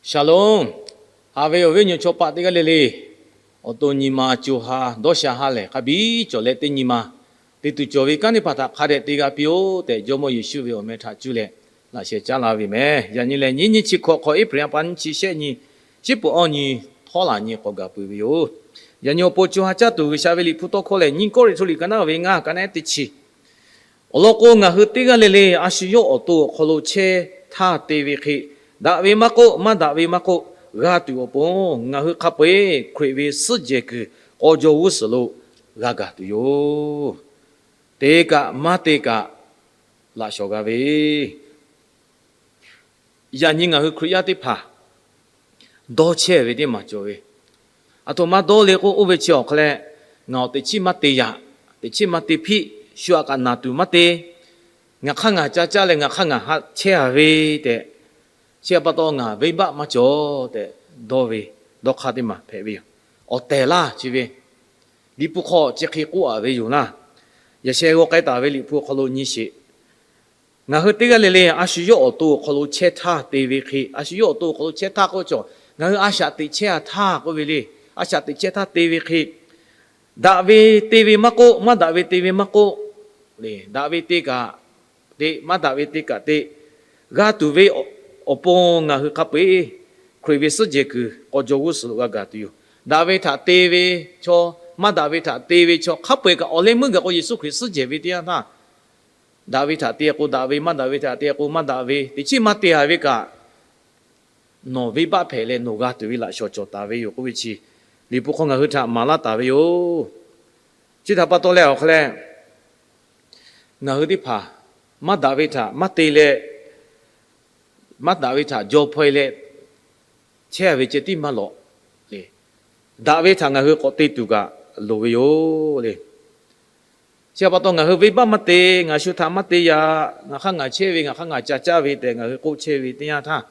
Shalom. Haꞈ ve awˬ viˉ awˬ nyi chaw paˆ teˇ g'aˇ le le, awˬ to nyi ma co ha dawˇ sha ha lehˬ hk'a biˇ cawˬ leh teˇ nyi ma te tuˬ cawˬ ve kanˉ teˇ hpaˍ htaꞈ hk'a dehꞈ te g'a piˇ-oˆ tehꞈ, Jawˇmawˇ Yeˍsuˆ ve awˬ meh htaꞈ cuˇ leh laꞈ sheh caˉ la ve meh. Yaꞈ nyi lehˬ, nyiˇ nyiˇ chi hkawꞈ hk'awꞈ April ha pa nyiˇ chi shehˆ nyi, shiˉ puˍ awˇ nyi, htawˇ laˬ nyi k'awꞈ gaˬ peuˬ ve yoˬ. Yaꞈ nyi awˬ pon co ha caˇ tuˬ G'uiˬsha ve Liꞈ hpu tawˇ hkawˇ lehˬ, nyiˇ Kawˇrenˍhtuˆ liꞈ ka naˉ ve ngaˇ ka naˉ teˇ chi Awˬ lawn k'o, ngaˬ hui teˇ g'aˇ le le a shu yawˇ awˬ to awˬ hk'aw lo chehˇ htaˇ te ve hk'e, daꞈ ve maˇ k'oˆ, maˇ daꞈ ve maˇ k'oˆ, g'a tuˬ awˬ pon, ngaˬ hui hk'a peu-eˬ Hkriꞈ ve suhˉ jehˬ kuiˬ k'aw jaw g'uˇ suhˍ lo g'a gaˬ tuˬ yoˬ. Te kaꞈ maˇ te kaꞈ, laꞈ shawˍ g'a ve. Yaꞈ nyi ngaˬ hui Hkriꞈ yaˇ teˇ hpaˍ dawˇ chehˇ ve teˇ maˬ cawˬ ve. Aˬ htoꞈ ma dawˇ le k'o, oˇ ve chi awˬ hk'aw leh, ngaˬ awˬ teꞈ chiˉ maˇ te yaꞈ, teꞈ chiˉ maˇ te hpiˆ, shu aꞈ kaꞈ naˬ tuˬ maˇ te, ngaˬ hk'aˇ ngaˬ ca caˇ leh ngaˬ hk'aˇ ngaˬ haꞈ chehˇ a ve tehꞈ, chi htaꞈ pa taw ngaˬ venˇbaˆ maˇ cawˬ tehꞈ dawˇ ve, dawˇ hk'aˇ teˇ maˬ hpehꞈ ve yoˬ. Awˬ tehˬ laˇ chi ve, Liꞈ hpu hk'aw chi hk'e k'oˆ a ve yoˬ laˇ. Yaꞈ sheh g'aw k'ai taˍ ve Liꞈ hpu awˬ hk'aw lo nyi sheˍ. Ngaˬ hui teˇ g'aˇ le le a shu yawˇ awˬ to awˬ hk'aw lo chehˇ htaˇ te ve hk'e, a shu yawˇ awˬ to awˬ hk'aw lo chehˇ htaˇ k'oˆ ve chaw, ngaˬ hui a shaꞈ teꞈ chehˇ a htaˇ k'oˆ ve le. A shaꞈ teꞈ chehˇ htaˇ te ve hk'e, daꞈ ve te ve maˇ k'oˆ, maˇ daꞈ ve te ve maˇ k'oˆ, daꞈ ve te kaꞈ te, maˇ daꞈ ve te kaꞈ te, g'a tuˬ ve awˬ pon ngaˬ hui hk'a peu-eˬ Hkriꞈ ve suhˉ jehˬ kuiˬ k'aw jaw g'uˇ suhˍ lo g'a gaˬ tuˬ yoˬ. Daꞈ ve htaꞈ te ve chaw, maˇ daꞈ ve htaꞈ te ve chaw hk'a peu-eˬ kaꞈ awˬ leh meuˇ gaˬ k'o Yeˍsuˆ Hkriꞈ suhˉ jehˬ ve teˇ yanˇ htaˇ, daꞈ ve htaꞈ te k'o daꞈ ve, maˇ daꞈ ve htaꞈ te k'o maˇ daꞈ ve, teꞈ chiˉ maˇ te a ve kaꞈ, nawˬ venˇbaˆ hpehꞈ leh nawˬ g'a tuˬ ve laꞈ shawˍ cawˬ taˍ ve yoˬ k'oˆ ve chi, Liꞈ hpu hk'aw ngaˬ hui htaꞈ maˍ laˇ taˍ ve yoˬ. Chi htaꞈ pa taw leh awˬ hk'aw leh, ngaˬ hui teˇ hpaˍ maˇ daꞈ ve htaꞈ maˇ te leh, maˇ daꞈ ve htaꞈ jaw hpaw-e leh chehˇ ve ceh tiˉ maˇ lawꞈ. Daꞈ ve htaꞈ ngaˬ hui k'awꞈ te tuˬ kaꞈ loˍ ve yoˬ le. Chi htaꞈ pa taw ngaˬ hui venˇbaˆ maˇ te, ngaˬ shu htaꞈ maˇ te yaꞈ, ngaˬ hk'aˇ ngaˬ chehˇ ve, ngaˬ hk'aˇ ngaˬ ca caˇ ve tehꞈ ngaˬ hui k'oˆ chehˇ ve teˇ yanˇ htaˇ,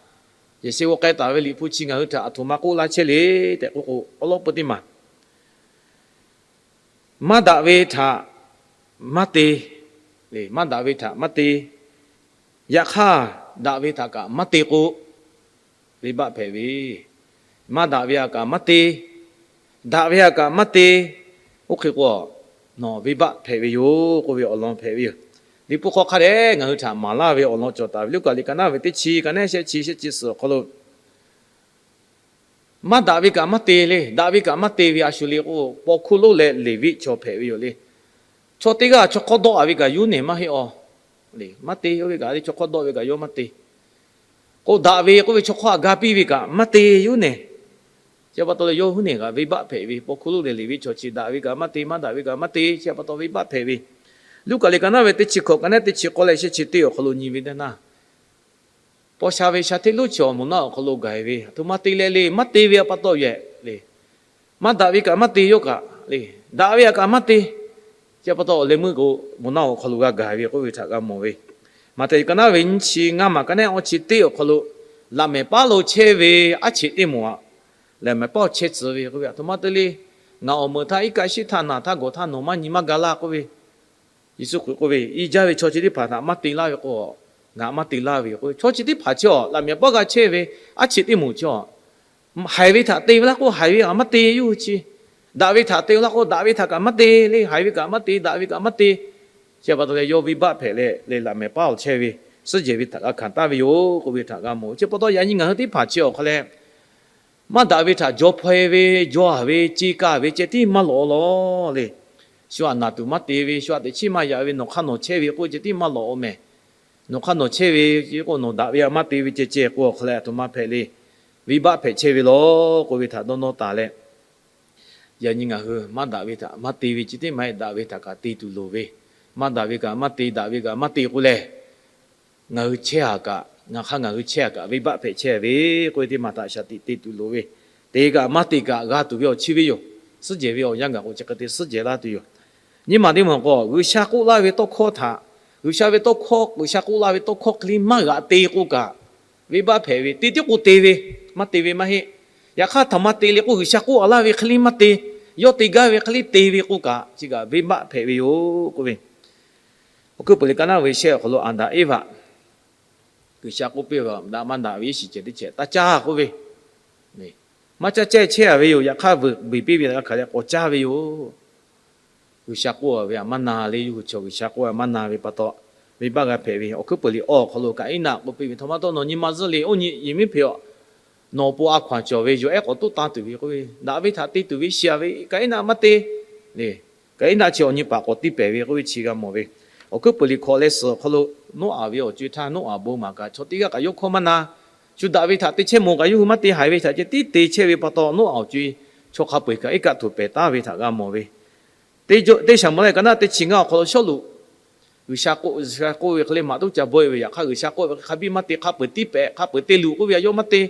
yaꞈ sheh g'aw k'ai taˍ ve Liꞈ hpu chi ngaˬ hui htaꞈ aˬ htoꞈ ma k'oˆ laˇ chehˇ le tehꞈ k'oˆ k'o, awˉ lawˉ peu teˇ maˬ maˇ daꞈ ve htaꞈ maˇ te, maˇ daꞈ ve htaꞈ maˇ te, yaꞈ hk'aˇ daꞈ ve htaꞈ kaꞈ maˇ te k'o, venˇbaˆ hpehꞈ ve. Maˇ daꞈ ve htaꞈ kaꞈ maˇ te, daꞈ ve htaꞈ kaꞈ maˇ te, oˇ hk'e k'o, nawˬ venˇbaˆ hpehꞈ ve yoˬ k'oˆ ve awˬ lawn hpehꞈ ve yoˬ. Liꞈ hpu hk'aw hk'a dehꞈ ngaˬ hui htaꞈ maˍ laˇ ve awˬ lawn cawˬ taˍ ve Luˉkaꞈ liꞈ ka naˉ ve teˇ chi, ka naˉ shehˆ chi, shehˆ chi suhˍ awˬ hk'aw lo maˇ daꞈ ve kaꞈ maˇ te le. Daꞈ ve kaꞈ maˇ te ve a shu le k'o, paw hkuˇ lonˉ leh Leˍviˆ chaw hpehꞈ ve yoˬ le. Chaw teˇ g'aˇ chaw hk'awˇ dawˆ a ve kaꞈ yawˇ nehˬ maˇ heˆ a. Maˇ te, oˇ ve kaꞈ le chaw hk'awˇ dawˆ ve kaꞈ yawˇ maˇ te. K'o daꞈ ve k'oˆ ve chaw hk'awˇ htaꞈ ga piˇ ve kaꞈ maˇ te yawˇ nehˬ. Chi pa taw leh yawˇ huˉ nehˬ kaꞈ venˇbaˆ hpehꞈ ve, paw hkuˇ lonˉ leh Leˍviˆ chaw chi daꞈ ve kaꞈ maˇ te, maˇ daꞈ ve kaꞈ maˇ te, chi pa taw venˇbaˆ hpehꞈ ve. Luˉkaꞈ liꞈ ka naˉ ve teˇ chi hkawꞈ, ka naˉ teˇ chi k'awˇ leh shehˆ chi teˇ awˬ hk'aw lo nyi ve teˇ naˇ, paw sha ve sha hteˇ lonˉ chi awˬ moˍ naˆ awˬ hk'aw lo gaˬ ve, aˬ htoꞈ ma te leh le, maˇ te ve a pa taw yehˬ le. Maˇ daꞈ ve kaꞈ maˇ te yawˇ kaꞈ le, daꞈ ve htaꞈ kaꞈ maˇ te. Chi pa taw awˬ leh meuˇ k'o, moˍ naˆ awˬ hk'aw lo g'a gaˬ ve k'oˆ ve htaꞈ g'a mawˬ ve. Maꞈhtehˍ ka naˉ ve nyiˇ chi ngaˇ maˬ, ka naˉ awˇ chi teˇ awˬ hk'aw lo, laꞈ mehˍ paˉ lo chehˇ ve aˉ cheꞈ teˇ moˍ aꞈ, laꞈ mehˍ paˉ awˬ chehˇ tcuh ve k'oˆ ve, aˬ htoꞈ ma te le, ngaˬ awˬ meuꞈ htaˇ iˉ kaˆ shiˉ htaˇ naˬ htaˇ gawˬ htaˇ nawˬ maˇ nyi maˇ ga laˇ k'oˆ ve, Yeˍsuˆ Hkriꞈ k'oˆ ve, iˉ jaˇ ve chaw chi teˇ hpaˍ htaꞈ maˇ te laˇ ve k'o, ngaˬ maˇ te laˇ ve yoˬ k'o, chaw chi teˇ hpaˍ chi awˬ laꞈ mehˍ paˉ g'a chehˇ ve aˉ cheꞈ teˇ moˍ chi awˬ, haiˬ ve htaꞈ te ve laˇ k'o haiˬ ve kaꞈ maˇ te yawˇ hui chi, daꞈ ve htaꞈ te ve laˇ k'o daꞈ ve htaꞈ kaꞈ maˇ te le, haiˬ ve kaꞈ maˇ te, daꞈ ve kaꞈ maˇ te. Chi pa taw leh yawˇ venˇbaˆ hpehꞈ leh leh laꞈ mehˍ paˉ awˬ chehˇ ve suhˉ jehˬ ve htaꞈ g'a hkanˍ taˍ ve yoˬ k'oˆ ve htaꞈ g'a mawˬ. Chi pa taw yaꞈ nyi ngaˬ hui teˇ hpaˍ chi awˬ hk'aw leh, maˇ daꞈ ve htaꞈ jaw hpaw-e ve, jaw a ve, ce kaˇ ve ceh tiˉ maˇ lawꞈ a law le. Shu aꞈ naˬ tuˬ maˇ te ve, shu aꞈ teꞈ chiˉ maˇ yaꞈ ve, nawˬ hk'aˇ nawˬ chehˇ ve k'oˆ ve ceh tiˉ maˇ lawꞈ a mehˍ. Nawˬ hk'aˇ nawˬ chehˇ ve k'o, nawˬ daꞈ ve htaꞈ maˇ te ve ceh ceh k'o, awˬ hk'aw leh aˬ htoꞈ ma hpehꞈ le, venˇbaˆ hpehꞈ chehˇ ve law k'oˆ ve htaꞈ dawˇ nawˇ taˍ leh, yaꞈ nyi ngaˬ hui maˇ daꞈ ve htaꞈ maˇ te ve ceh tiˉ maˇ heˆ, daꞈ ve htaꞈ kaꞈ te tuˬ loˍ ve, maˇ daꞈ ve kaꞈ maˇ te, daꞈ ve kaꞈ maˇ te k'o leh, ngaˬ hui chehˇ a kaꞈ, ngaˬ hk'aˇ ngaˬ hui chehˇ a kaꞈ venˇbaˆ hpehꞈ chehˇ ve k'oˆ ve teˇ maˬ htaꞈ shaˍ tiꞈ te tuˬ loˍ ve, te kaꞈ maˇ te kaꞈ g'a tuˬ ve awˬ chi ve yoˬ. Suhˉ jehˬ ve awˬ yanˇ gaˬ k'o chi hk'e te suhˉ jehˬ laˇ tuˬ yoˬ. Nyiˇ maˬ teˇ maˬ k'o, G'uiˬsha k'oˆ laˇ ve tawˇ hkawˇ htaꞈ, G'uiˬsha ve tawˇ hkawˇ, G'uiˬsha k'oˆ laˇ ve tawˇ hkawˇ hk'e le maˇ g'aꞈ te k'o kaꞈ, venˇbaˆ hpehꞈ ve, te tiˉ k'o te ve, maˇ te ve maˇ heˆ. Yaꞈ hk'aˇ htaꞈ maˇ te le k'o, G'uiˬsha k'oˆ a laˇ ve hk'e le maˇ te, yawˇ te gaˇ ve hk'e le te ve k'o kaꞈ, chi kaꞈ venˇbaˆ hpehꞈ ve yoˬ k'oˆ ve. Awˬ hkuiˉ peuˬ liꞈ ka naˉ ve shehˆ awˬ hk'aw lo Aˍdanˍ Eˇvaꞈ G'uiˬsha k'oˆ piˇ ve, daꞈ maˇ daꞈ ve iˉ shiˍ ceh teˇ ceh taˇ caˇ k'oˆ ve, maˇ caˇ caˇ chehˇ a ve yoˬ. Yaꞈ hk'aˇ vuiˬ beˬ piˇ ve htaꞈ g'a hkanˍ leh k'awꞈ caˇ ve yoˬ. G'uiˬsha k'oˆ a ve htaꞈ maˇ na le, yawˇ hui chaw G'uiˬsha k'oˆ a maˇ na ve pa taw, venˇbaˆ g'a hpehꞈ ve awˬ hkuiˉ peuˬ liꞈ awˬ hk'aw lo Kaˍiˉnaˆ k'oˆ piˇ ve, Htaꞈ ma taw nawˬ nyi ma zuhˆ le, oˇ nyi yehˬ miˉ hpeꞈ-aw. Nawˬ awˬ pon a hkaw-anˬ cawˬ ve yawˬ ehˉ k'awꞈ tuˉ tanˇ tuˬ ve k'oˆ ve, daꞈ ve htaꞈ te tuˬ ve shiˍ a ve Kaˍiˉnaˆ maˇ te le. Kaˍiˉnaˆ chi awˬ nyi paˍ k'awꞈ tiˇ pehˍ ve k'oˆ ve chi g'a mawˬ ve. Awˬ hkuiˉ peuˬ liꞈ hkawꞈ leh suhˍ awˬ hk'aw lo Noˉaꞈ ve awˬ co-e htaˇ, Noˉaꞈ bon maˍ kaꞈ chaw teˇ g'aˇ kaꞈ yawˇ hkawˇ maˇ na. Shu daꞈ ve htaꞈ te chehˇ mawˬ kaꞈ yawˇ hui maˇ te haiˬ ve htaꞈ ceh tiˉ te chehˇ ve pa taw, Noˉaꞈ awˬ co-e chaw hk'a peu-eˬ kaꞈ iˉ kaˆ htoꞈ pehˍ taˉ ve htaꞈ g'a mawˬ ve. Teˇ Saˍmo-eˍlaˆ ka naˆ teˇ chi ngaˇ awˬ hk'aw lo Sawˉluꞈ G'uiˬsha k'oˆ ve hk'e le maꞈ toˉ ca bawˆ e ve, yaꞈ hk'aˇ G'uiˬsha k'oˆ ve hk'a biˇ maˇ te, hk'a peu-eˬ tiˇ pehꞈ, hk'a peu-eˬ te luˬ k'oˆ ve a yawˇ maˇ te.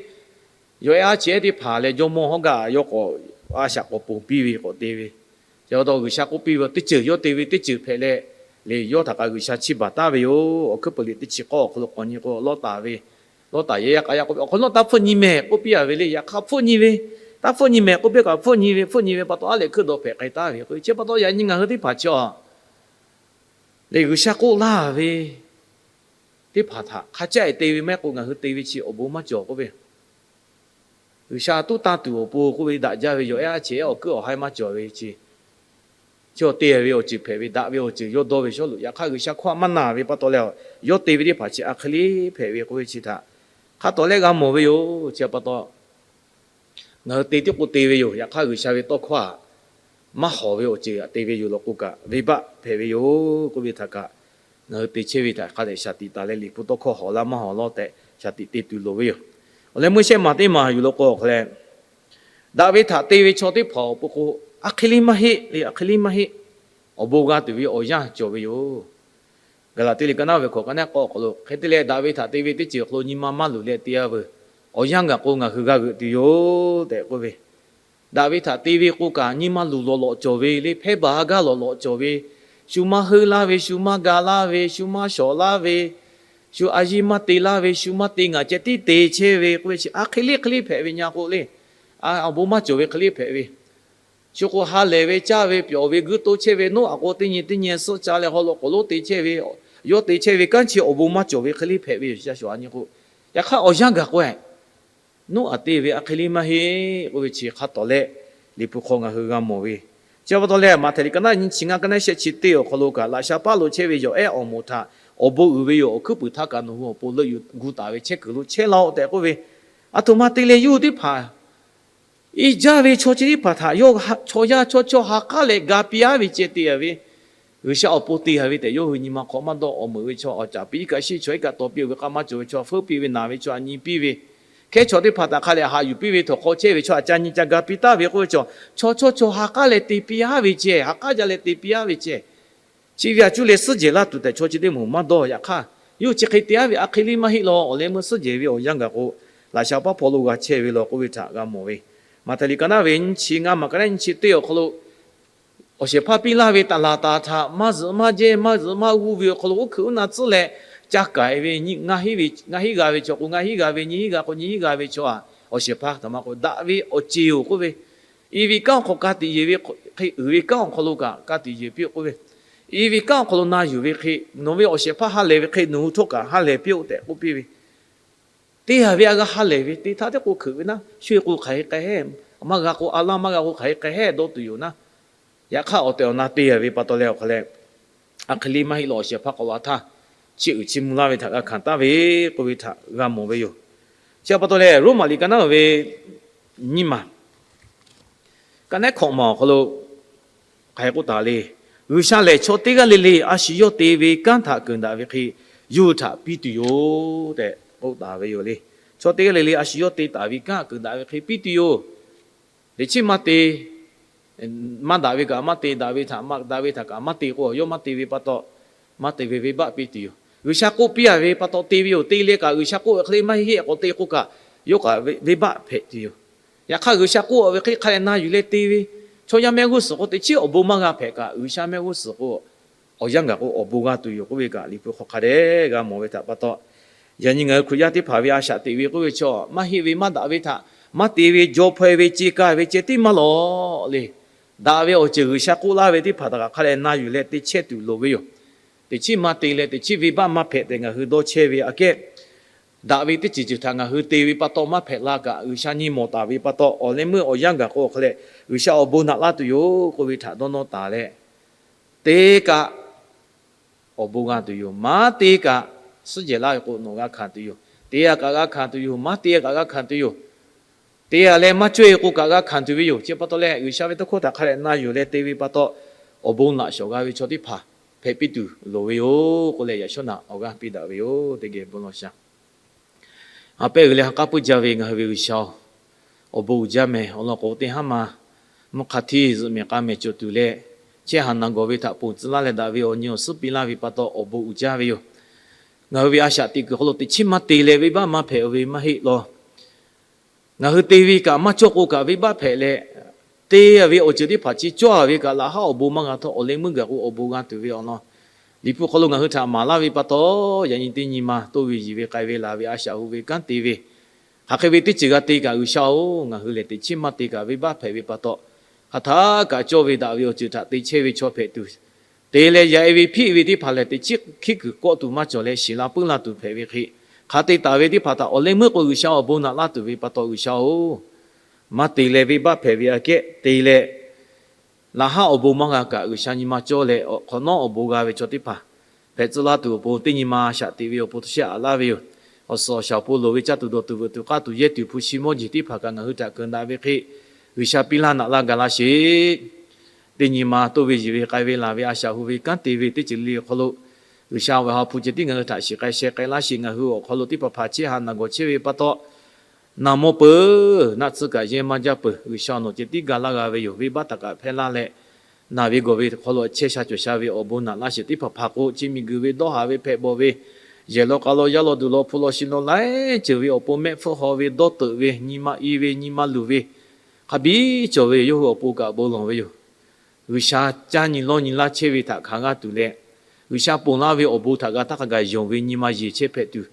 Yawˬ ehˉ aˉ chi ehˉ teˇ hpaˍ leh jawˇmawˇ hawˉ gaˇ yawˇ k'awꞈ a shaꞈ k'awꞈ ponˬ piˇ ve k'awꞈ te ve. Chi pa taw G'uiˬsha k'oˆ piˇ ve teˇ ceuˬ yawˇ te ve teˇ ceuˬ hpehꞈ leh, le yawˇ htaꞈ kaꞈ G'uiˬsha chiˇ baˬ taˍ ve yoˬ. Awˬ hkuiˉ peuˬ liꞈ teˇ chi k'awˇ awˬ hk'aw lo k'awꞈ nyi k'o, Lawˇtaˍ ve, Lawˇtaˍ yehˬ yaˇ k'a yaˇ k'oˆ ve, awˬ hk'aw lo Lawˇtaˍ hpfuhˆ nyi mehˍ k'oˆ piˇ a ve le. Yaꞈ hk'aˇ hpfuhˆ nyi ve, taˇ hpfuhˆ nyi mehˍ k'oˆ piˇ kaꞈ hpfuhˆ nyi ve, hpfuhˆ nyi ve pa taw aˉ lehˬ hkuiˉ dawˬ hpehꞈ k'ai taˍ ve k'o, chi pa taw yaꞈ nyi ngaˬ hui teˇ hpaˍ chi a lehˬ, G'uiˬsha k'oˆ laˇ ve teˇ hpaˍ htaꞈ hk'a caˆ-e te ve maˇ heˆ k'o, ngaˬ hui te ve chi awˬ bon maˇ cawˬ k'oˆ ve, G'uiˬsha tuˉ tanˇ tuˬ awˬ pon k'oˆ ve daꞈ jaˇ ve yawˬ ehˉ aˉ chi ehˉ awˬ kuiˉ awˬ haiˉ maˇ cawˬ ve chi, chi awˬ te ve awˬ ceuˬ hpehꞈ ve, daꞈ ve awˬ ceuˬ yawˇ dawˇ ve Sawˉluꞈ. Yaꞈ hk'aˇ G'uiˬsha hkawˇ maˇ na ve pa taw leh, yawˇ te ve teˇ hpaˍ chi a hk'e le hpehꞈ ve k'oˆ ve chi htaꞈ hk'a tawˍ lehˆ g'a mawˬ ve yoˬ. Chi pa taw ngaˬ hui te tiˉ k'o te ve yoˬ. Yaꞈ hk'aˇ G'uiˬsha ve tawˇ hkawˇ htaꞈ maˇ hawˍ ve awˬ ceuˬ htaꞈ te ve yoˬ law k'o kaꞈ, venˇbaˆ hpehꞈ ve yoˬ k'oˆ ve htaꞈ kaꞈ, ngaˬ hui te chehˇ ve htaꞈ hk'a dehꞈ shaˍ tiꞈ taˍ leh, Liꞈ hpu tawˇ hkawˇ hawˍ laˇ maˇ hawˍ laˇ tehꞈ shaˍ tiꞈ te tuˬ loˍ ve yoˬ. Awˬ leh meuˇ shehˆ maˬ teˇ maˬ yuˬ law k'o awˬ hk'aw leh, daꞈ ve htaꞈ te ve chaw teˇ hpaˍ awˬ pon k'o, a hk'e le maˇ heˆ le, a hk'e le maˇ heˆ. Awˬ bon g'a tuˬ ve awˬ yanˇ cawˬ ve yoˬ. Gaˍlaˍtiˆ liꞈ ka naˆ ve hkawꞈ ka naˆ k'awˇ awˬ hk'aw lo, hk'e te leh daꞈ ve htaꞈ te ve teˇ ceuˬ awˬ hk'aw lo nyi ma maˇ luˬ leh te-a veuˬ. Awˬ yanˇ gaˬ k'o ngaˬ hui g'a g'euꞈ tuˬ yoˬ tehꞈ k'oˆ ve, daꞈ ve htaꞈ te ve k'o kaꞈ nyi ma luˬ lawꞈ lawꞈ cawˬ ve le, hpehˇ baˬ a gaˇ lawꞈ lawꞈ cawˬ ve, shu maˇ heuˆ laˇ ve, shu maˇ ga laˇ ve, shu maˇ shawˍ laˇ ve, shu a yiˇ maˇ te laˇ ve, shu maˇ te ngaˬ ceh tiˉ te chehˇ ve k'oˆ ve chi a hk'e le hk'e le hpehꞈ ve nya k'o le, awˬ bon maˇ cawˬ ve hk'e le hpehꞈ ve. Shu k'o ha lehˬ ve caˇ ve pyawˬ ve guiˇ toˇ chehˇ ve Noˉaꞈ k'o teˇ nyi teˇ nyi suhˆ ca leh haw lo k'awꞈ lonˉ te chehˇ ve, yawˇ te chehˇ ve kanˉ chi awˬ bon maˇ cawˬ ve hk'e le hpehꞈ ve yoˬ. Shu a nyi k'o, yaꞈ hk'aˇ awˬ yanˇ gaˬ k'o-e, Noˉaꞈ te ve a hk'e le maˇ heˆ k'oˆ ve chi hk'a tawˍ leh, Liꞈ hpu hk'aw ngaˬ hui g'a mawˬ ve. Chi pa taw leh Maꞈhtehˍ liꞈ ka naˆ nyiˇ chi ngaˇ ka naˆ shehˆ chi teˇ awˬ hk'aw lo kaꞈ, laꞈ sha paˉ lo chehˇ ve yawˬ ehˉ awˬ moˍ htaꞈ awˬ bon uiˍ ve yoˬ. Awˬ hkuiˉ puiˍ htaˇ kaꞈ nawˬ hui awˬ pon leuꞈ yuˬ gu taˍ ve chehˇ kuiˬ lo chehˇ laˇ-oˆ tehꞈ k'oˆ ve, a htoꞈ ma te leh yawˇ hui teˇ hpaˍ iˉ jaˇ ve chaw chi teˇ hpaˍ htaꞈ yawˇ chaw yaˇ chaw chaw ha k'aˉ leh ga piˇ-aˉ ve ceh te-a ve, G'uiˬsha awˬ pon te-a ve tehꞈ yawˇ hui nyi ma hk'awꞈ maˇ dawˇ. Awˬ meuꞈ ve chaw awˬ caˍ piˇ kaꞈ shiˆ, chaw iˉ kaˆ taw piˇ-oˬ ve k'a maˇ cawˬ ve chaw, feuˉ piˇ ve naˬ ve chaw, a nyi piˇ ve, hkehˉ chaw teˇ hpaˍ htaꞈ hk'a leh haꞈ yuˬ piˇ ve, htawnˍ hk'aw chehˇ ve chaw htaꞈ ca nyi ca ga piˇ taˍ ve k'oˆ ve chaw, chaw chaw chaw ha k'aˉ leh te piˇ-aˉ ve ceh, ha k'aˉ jaˇ leh te piˇ-aˉ ve ceh, chi ve a cuˇ leh suhˉ jehˬ laˇ tuˬ tehꞈ chaw chi teˇ moˍ maˇ dawˇ. Yaꞈ hk'aˇ yawˇ chi hk'e te-aˉ ve a hk'e le maˇ heˆ law. Awˬ leh meuˇ suhˉ jehˬ ve awˬ yanˇ gaˬ k'o, laꞈ sha paˉ hpaw lo g'a chehˇ ve law k'oˆ ve htaꞈ g'a mawˬ ve. Maꞈhtehˍ liꞈ ka naˆ ve nyiˇ chi ngaˇ maˬ ka naˆ nyiˇ chi teˇ awˬ hk'aw lo, awˬ shehˍ hpaˇ piˇ laˇ ve taˍ laˍ taˍ htaꞈ maˇ zuhꞈ maˇ jehˇ, maˇ zuhꞈ maˇ g'uˇ ve awˬ hk'aw lo, uˉ hkeuꞈ uˉ na tcuhˉ leh ca k'ai ve, ngaˇ hinˉ g'a ve chaw k'o ngaˇ hinˉ g'a ve, nyiˇ hinˉ g'a k'o nyiˇ hinˉ g'a ve chaw, awˬ shehˍ hpaˇ htaꞈ maˇ k'o, daꞈ ve awˬ ceˬ-oˬ k'oˆ ve, i ve kanˉ awˬ hk'aw ka tiꞈ yeˬ ve hk'e, uiˍ ve kanˉ awˬ hk'aw lo kaꞈ ka tiꞈ yeˬ piˇ-oˆ k'oˆ ve, i ve kanˉ awˬ hk'aw lo na yuˬ ve hk'e, nawˬ ve awˬ shehˍ hpaˇ ha lehˬ ve hk'e nawˬ hui htawˇ kaꞈ ha lehˬ piˇ-oˆ tehꞈ k'oˆ piˇ ve. Te-a ve a g'a ha lehˬ ve te htaˇ teˇ k'o hkeuꞈ ve naˉ, shu-e k'o hk'aˬ hk'e k'ai hehˉ, maˇ g'a k'o a laˇ maˇ g'a k'o hk'aˬ hk'e k'ai hehˉ dawˇ tuˬ yoˬ naˉ. Yaꞈ hk'aˇ awˬ tehˬ awˬ na te-a ve pa taw leh awˬ hk'aw leh, a hk'e le maˇ heˆ law. Awˬ shehˍ hpaˇ k'awꞈ la htaˇ, chi uiˍ chi mvuh laˇ ve htaꞈ g'a hkanˍ taˍ ve k'oˆ ve htaꞈ g'a mawˬ ve yoˬ. Chi pa taw leh Roˉmaꞈ liꞈ ka naˆ ve nyiˇ maˬ ka naˆ hkawꞈ maˬ awˬ hk'aw lo hk'aˬ hk'e k'oˆ taˍ le. G'uiˬsha lehˬ chaw teˇ g'aˇ le le a shu yawˇ te ve kanˉ htaꞈ keunˍ daꞈ ve hk'e, yawˇ hui htaꞈ piˇ tuˬ yoˬ tehꞈ k'oˆ taˍ ve yoˬ le. Chaw teˇ g'aˇ le le a shu yawˇ te taˍ ve kanˉ keunˍ daꞈ ve hk'e piˇ tuˬ yoˬ. Teꞈ chiˉ maˇ te, maˇ daꞈ ve kaꞈ maˇ te, daꞈ ve htaꞈ, daꞈ ve htaꞈ kaꞈ maˇ te k'o, yawˇ maˇ te ve pa taw, maˇ te ve venˇbaˆ piˇ tuˬ yoˬ. G'uiˬsha k'oˆ piˇ-a ve pa taw te ve yoˬ. Te leh kaꞈ G'uiˬsha k'oˆ ve hk'e le maˇ heˆ k'awꞈ te k'o kaꞈ, yawˇ kaꞈ venˇbaˆ hpehꞈ tuˬ yoˬ. Yaꞈ hk'aˇ G'uiˬsha k'oˆ ve hk'e hk'a dehꞈ na yuˬ leh te ve, chaw yaˇ mehˆ g'uˇ suhˍ k'o teꞈ chiˉ awˬ bon maˇ g'a hpehꞈ kaꞈ, G'uiˬsha mehˆ g'uˇ suhˍ k'o awˬ yanˇ gaˬ k'o awˬ bon g'a tuˬ yoˬ k'oˆ ve kaꞈ Liꞈ hpu hk'aw hk'a dehꞈ g'a mawˬ ve htaꞈ pa taw, yaꞈ nyi ngaˬ hui Hkriꞈ yaˇ teˇ hpaˍ ve a shaꞈ teꞈ ve k'oˆ ve chaw, maˇ heˆ ve maˇ daꞈ ve htaꞈ maˇ te ve, jaw hpaw-e ve, ce ka ve ceh tiˉ maˇ lawˬ le. Daꞈ ve awˬ ceuˬ G'uiˬsha k'oˆ laˇ ve teˇ hpaˍ htaꞈ kaꞈ hk'a dehꞈ na yuˬ leh te chehˇ tuˬ loˍ ve yoˬ. Teꞈ chiˉ maˇ te leh teꞈ chiˉ venˇbaˆ maˇ hpehꞈ tehꞈ ngaˬ hui dawˇ chehˇ ve aꞈ kehˉ daꞈ ve teˇ ceuˬ ceuˬ htaꞈ ngaˬ hui te ve pa taw maˇ hpehꞈ la kaꞈ, G'uiˬsha nyi mawˬ taˍ ve pa taw, awˬ leh meuˇ awˬ yanˇ gaˬ k'o awˬ hk'aw leh G'uiˬsha awˬ bon naꞈ laˇ tuˬ yoˬ k'oˆ ve htaꞈ dawˇ nawˇ taˍ leh, te kaꞈ awˬ bon g'a tuˬ yoˬ. Maˇ te kaꞈ, suhˉ jehˬ laˇ ve k'o nawˬ g'a hkanˍ tuˬ yoˬ. Te a kaꞈ g'a hkanˍ tuˬ yoˬ. Maˇ te a kaꞈ g'a hkanˍ tuˬ yoˬ. Te a leh maˇ cawˇ e k'o kaꞈ g'a hkanˍ tuˬ ve yoˬ. Chi pa taw leh, G'uiˬsha ve tawˇ hkawˇ htaꞈ hk'a dehꞈ na yuˬ leh te ve pa taw, awˬ bon laꞈ shawˍ g'a ve chaw teˇ hpaˍ hpehꞈ piˇ tuˬ loˍ ve yoˬ k'oˆ leh, yaꞈ shawˉ naꞈ awˬ g'aˇ piˇ daꞈ ve yoˬ. Teˇ geh bon lawˬ shaˍ. A pehˉ uiˍ leh ha k'aˉ puiˉ jaˇ ve ngaˬ hui ve G'uiˬsha-oˬ, awˬ bon uiˍ jaˇ mehˍ. Awˬ lawn k'o, teˇ haˉ ma mvuhˇ hk'a htiˇ zuhꞈ mehˬ k'a mehˍ cawˬ tuˬ leh, chehˇ haˍ naˬ gawˬ ve htaꞈ ponˬ tcuh laˇ leh daꞈ ve awˬ nyi awˬ suhˉ piˇ laˇ ve pa taw, awˬ bon uiˍ jaˇ ve yoˬ. Ngaˬ hui ve a shaꞈ teꞈ kuiˬ hk'aw lo teꞈ chiˉ maˇ te leh venˇbaˆ maˇ hpehꞈ ve maˇ heˆ law. Ngaˬ hui te ve kaꞈ maˇ cawˇ k'o kaꞈ venˇbaˆ hpehꞈ leh, te ve awˬ ceuˬ teˇ hpaˍ chi cawˇ a ve kaꞈ laꞈ haˉ awˬ bon maˇ g'a htawˇ, awˬ leh meuˇ gaˬ k'o awˬ bon g'a tuˬ ve awˬ lawn, Liꞈ hpu hk'aw lo ngaˬ hui htaꞈ maˍ laˇ ve pa taw, yaꞈ nyi teˇ nyi ma toˇ ve yiˬ ve k'ai ve laˬ ve a shaꞈ hu ve kanˉ te ve, hk'aˬ hk'e ve teˇ ceuˬ g'a te kaꞈ G'uiˬsha-oˬ, ngaˬ hui lehˬ teꞈ chiˉ maˇ te kaꞈ venˇbaˆ hpehꞈ ve pa taw, hk'aˬ htaˇ kaꞈ cawˇ ve daꞈ ve awˬ ceuˬ htaꞈ te chehˇ ve chaw hpehꞈ tuˬ, te leh yaꞈ e ve hpiˆ ve teˇ hpaˍ lehˬ, teꞈ chiˉ hkiˉ kuiˬ kawˆ tuˬ maˇ cawˬ leh shiˍ la puiˉ la tuˬ hpehꞈ ve hk'e, hk'a te taˍ ve teˇ hpaˍ htaꞈ awˬ leh meuˇ k'o G'uiˬsha awˬ bon naꞈ laˇ tuˬ ve pa taw, G'uiˬsha-oˬ, maˇ te leh venˇbaˆ hpehꞈ ve aꞈ kehˉ te leh, laꞈ haˉ awˬ bon maˇ g'a kaꞈ G'uiˬsha nyi ma cawˇ leh, awˬ hk'awꞈ nawˉ awˬ bon g'a ve chaw teˇ hpaˍ hpehꞈ tcuh laˇ tuˬ awˬ pon teˇ nyi ma a shaꞈ teꞈ ve awˬ pon htaꞈ shehˆ aꞈ laˇ ve yoˬ. Awˬ suhˍ awˬ shaˍ awˬ pon loˍ ve caˇ tuˬ dawˬ tuˬ veuꞈ tuˬ k'aˇ tuˬ yehˇ tuˬ hpu shi mawˇ jeˬ teˇ hpaˍ kaꞈ ngaˬ hui htaꞈ keunˍ daꞈ ve hk'e, G'uiˬsha piˇ laˇ naꞈ laˇ ga laˇ sheˍ. Teˇ nyi ma toˇ ve yiˬ ve k'ai ve laˬ ve a shaꞈ hu ve kanˉ te ve teˇ ceuˬ le le awˬ hk'aw lo, G'uiˬsha awˬ ha hpu ceh tiˉ ngaˬ hui htaꞈ shiˍ k'ai sheh k'ai laˇ sheˍ. Ngaˬ hui awˬ hk'aw lo teˇ hpaˍ hpaˍ chehˇ ha naˬ gawˬ chehˇ ve pa taw, naˬ mawˇ peuˬ naˆ tsuhˇ kaꞈ yehˇ maˇ jaˇ peuˬ. G'uiˬsha nawˬ ceh tiˉ ga laˇ g'a ve yoˬ. Venˇbaˆ htaꞈ kaꞈ hpehˇ laˇ leh, naˬ ve gawˬ ve hk'aw lo chehˇ sha cawˬ sha ve awˬ bon naꞈ laˇ sheˍ. Teˇ hpaˍ hpaˍ k'o, chi miˬguiˬ ve dawˇ haˍ ve hpehꞈ bawˬ ve, yehˬ law k'a law yaˇ law duˬ law hpu law shi law laiˉ ceuˬ ve awˬ pon mehˆ hpfuhˆ haw ve, dawˇ teuꞈ ve, nyi ma i ve, nyi ma luˬ ve, hk'a biˇ cawˬ ve, yawˇ hui awˬ pon kaꞈ bon lawˬ ve yoˬ. G'uiˬsha caˇ nyi lawˇ nyi laˇ chehˇ ve htaꞈ hk'aˬ g'aˇ tuˬ leh, G'uiˬsha ponˬ laˇ ve awˬ bon htaꞈ g'a htaˇ hk'a gaˬ yonˍ ve nyi ma yeˬ chehˇ hpehꞈ tuˬ,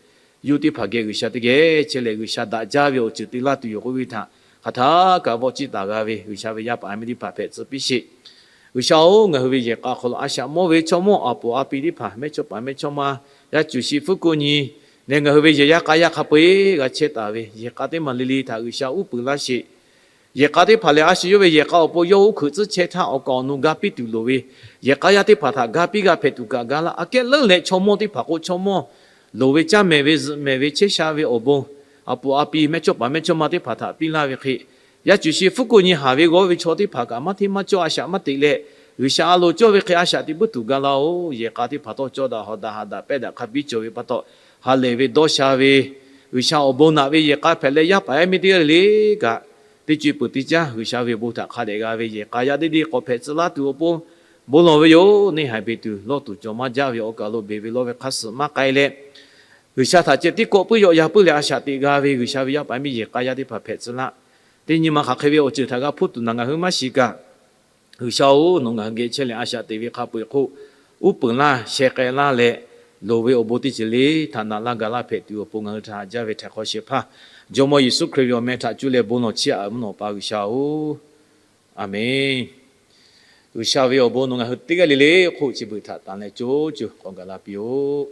yawˇ teˇ hpaˍ geh G'uiˬsha teˇ geh chehˇ leh G'uiˬsha daꞈ jaˇ ve awˬ ceuˬ te laˇ tuˬ yoˬ k'oˆ ve htaꞈ hk'aˬ htaˇ kaꞈ vawˆ ciˇ taˍ g'a ve G'uiˬsha ve yaˇ paˍ yaˇ miˇ teˇ hpaˍ hpehꞈ tcuh piˇ sheˍ. G'uiˬsha-oˬ, ngaˬ hui ve yehˬ k'a hk'aw lo a shaꞈ mawˇ ve chaw mawˇ a poˍ a pi teˇ hpaˍ, mehˇchawˇ paˍ mehˇchawˇma, yaˇ cuˬ shi fuˉ kuˆ nyi leh ngaˬ hui ve yehˬ yaˇ k'a yaˇ hk'a peu-eˬ g'a chehˇ taˍ ve yehˬ k'a teˇ maˬ le le htaꞈ G'uiˬsha uˉ peunˍ laˇ sheˍ. Yehˬ k'a teˇ hpaˍ lehˬ, a shu yawˇ ve yehˬ k'a awˬ pon yawˇ uˉ hkeuꞈ tcuhˉ chehˇ htaˇ, awˬ kaˍ awˬ nu ga piˇ tuˬ loˍ ve, yehˬ k'a yaˇ teˇ hpaˍ htaꞈ ga piˇ g'a hpehꞈ tuˬ kaꞈ ga laˇ. Aꞈ kehˉ leuˉ leh chaw mawˇ teˇ hpaˍ k'o, chaw mawˇ loˍ ve caˇ mehˍ ve zuhꞈ mehˍ ve chehˇ sha ve awˬ bon, a poˍ a pi mehˇchawˇ paˍ mehˇchawˇma teˇ hpaˍ htaꞈ piˇ laˇ ve hk'e, yaˇ cuˬ shi fuˉ kuˆ nyi haˍ ve g'awˇ ve chaw teˇ hpaˍ kaꞈ maˇ hteˇ maˇ cawˇ a shaꞈ maˇ teꞈ leh, G'uiˬsha a loˍ cawˇ ve hk'e a shaꞈ teꞈ puiˉ tuˬ ga laˇ-oˬ. Yehˬ k'a teˇ hpaˍ htawˇ cawˇ daꞈ hawˍ daꞈ haꞈ daꞈ pehˇ daꞈ hk'a biˇ cawˬ ve pa taw, ha lehˬ ve dawˇ sha ve, G'uiˬsha awˬ bon naꞈ ve yehˬ k'a hpehꞈ leh, yaˇ paˍ yaˇ miˇ teˇ g'aˇ le le kaꞈ, teˇ co e peuˬ teˇ caˉ G'uiˬsha ve awˬ bon htaꞈ hk'a dehꞈ g'a ve yehˬ k'a yaˇ deˇ deˇ k'awꞈ hpehꞈ tcuh laˇ tuˬ awˬ pon bon lawˬ ve yoˬ. Neˇ haiˬ beˬ tuˬ lawˇ tuˬ cawˬ maˇ jaˇ ve awˬ kaˍ lo beˬ ve lawˇ ve hk'a suhˍ maˇ k'ai leh, G'uiˬsha htaꞈ ceh tiˉ kawˆ puiˉ yawˆ yan puiˉ leh a shaꞈ teꞈ g'a ve G'uiˬsha ve yaˇ paˍ yaˇ miˇ yehˬ k'a yaˇ teˇ hpaˍ hpehꞈ tcuh laˇ. Teˇ nyi ma hk'aˬ hk'e ve awˬ ceuˬ htaꞈ g'a hpuˇ tuˬ naˬ ngaˬ hui maˇ shiˍ kaꞈ, G'uiˬsha-oˬ, nawˬ ngaˬ hui geh chehˇ leh a shaꞈ teꞈ ve hk'a peu-eˬ hk'oˆ, uˉ peunˍ laˇ sheh k'ai laˇ leh, loˍ ve awˬ bon teˇ ceuˬ le htaꞈ naꞈ laˇ ga laˇ hpehꞈ tuˬ awˬ pon ngaˬ hui htaꞈ haꞈ jaˇ ve htaiˍ hk'aw shehˍ hpaˇ, Jawˇmawˇ Yeˍsuˆ Hkriꞈ ve awˬ meh htaꞈ cuˇ leh bon lawˬ chiˇ aꞈ mvuhˇ naw pa G'uiˬsha-oˬ, Aˍmenˬ. G'uiˬsha ve awˬ bon nawˬ ngaˬ hui teˇ g'aˇ le le hk'oˆ chi beuꞈ htaꞈ tanˬ leh co co k'awꞈ gaˬ la piˇ-oˆ.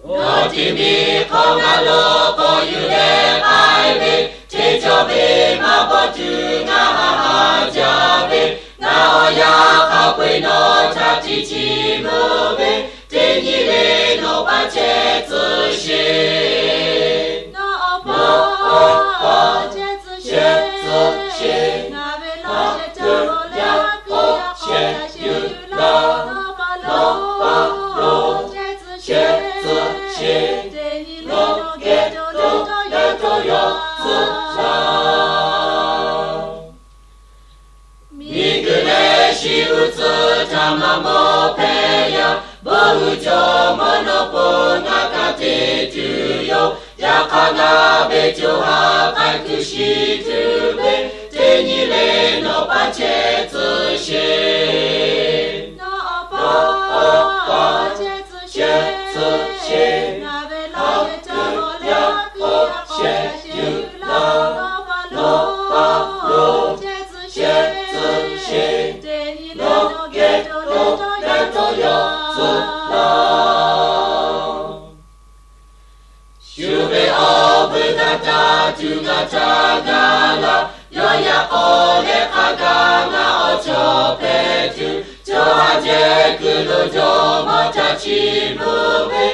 Nawˬ teˇ miˬ hk'aw ngaˬ lo k'awꞈ yuˬ leh k'ai ve, teˇ cawˇ ve maˇ bawˆ tuˬ ngaˬ haꞈ haꞈ jaˇ ve, ngaˬ awˬ yanˇ hk'a peu-eˬ nawˬ htaꞈ tiꞈ chiˇ mvuh ve, teˇ nyi le nawˬ pa chehˇ tcuh sheˍ. Nawˬ awˬ pa chehˇ tcuh sheˍ. Ngaˬ ve laˇ sheh caˇ lawˬ leh haˉ piˇ yaˇ k'awꞈ sheh yuˬ laˇ. Nawˬ pa lawˬ chehˇ tcuh sheˍ. Teˇ nyi le nawˬ geh cawˬ leh cawˇ yaw tcuh laˇ. Miˬguiˬ leh shiˍ uiˍ tcuhˇ htaꞈ maˇ mawˬ hpehꞈ yaˇ, bon uiˍ jaw mawˇ nawˬ pon ngaˬ kaꞈ te tuˬ yoˬ. Yaꞈ hk'aˇ ngaˬ ve co ha k'ai kuiˬ shiˍ tuˬ ve, teˇ nyi le nawˬ pa chehˇ tcuh sheˍ. Nawˬ awˬ pa chehˇ tcuh sheˍ. Ngaˬ ve laˇ sheh caˇ lawˬ leh haˉ piˇ yaˇ k'awꞈ sheh yuˬ laˇ. Nawˬ pa lawˬ chehˇ tcuh sheˍ. Teˇ nyi le nawˬ geh cawˬ leh cawˇ yaw tcuh laˇ. Shu tuˬ g'a caˇ gaˇ laˇ. Yawˇ yaꞈ k'aw leh hk'a gaˬ ngaˬ awˬ chawˇ hpehꞈ tuˬ, chaw ha jehˇ kuiˬ lo jawˇmawˇ caˇ chi bvuhꞈ ve,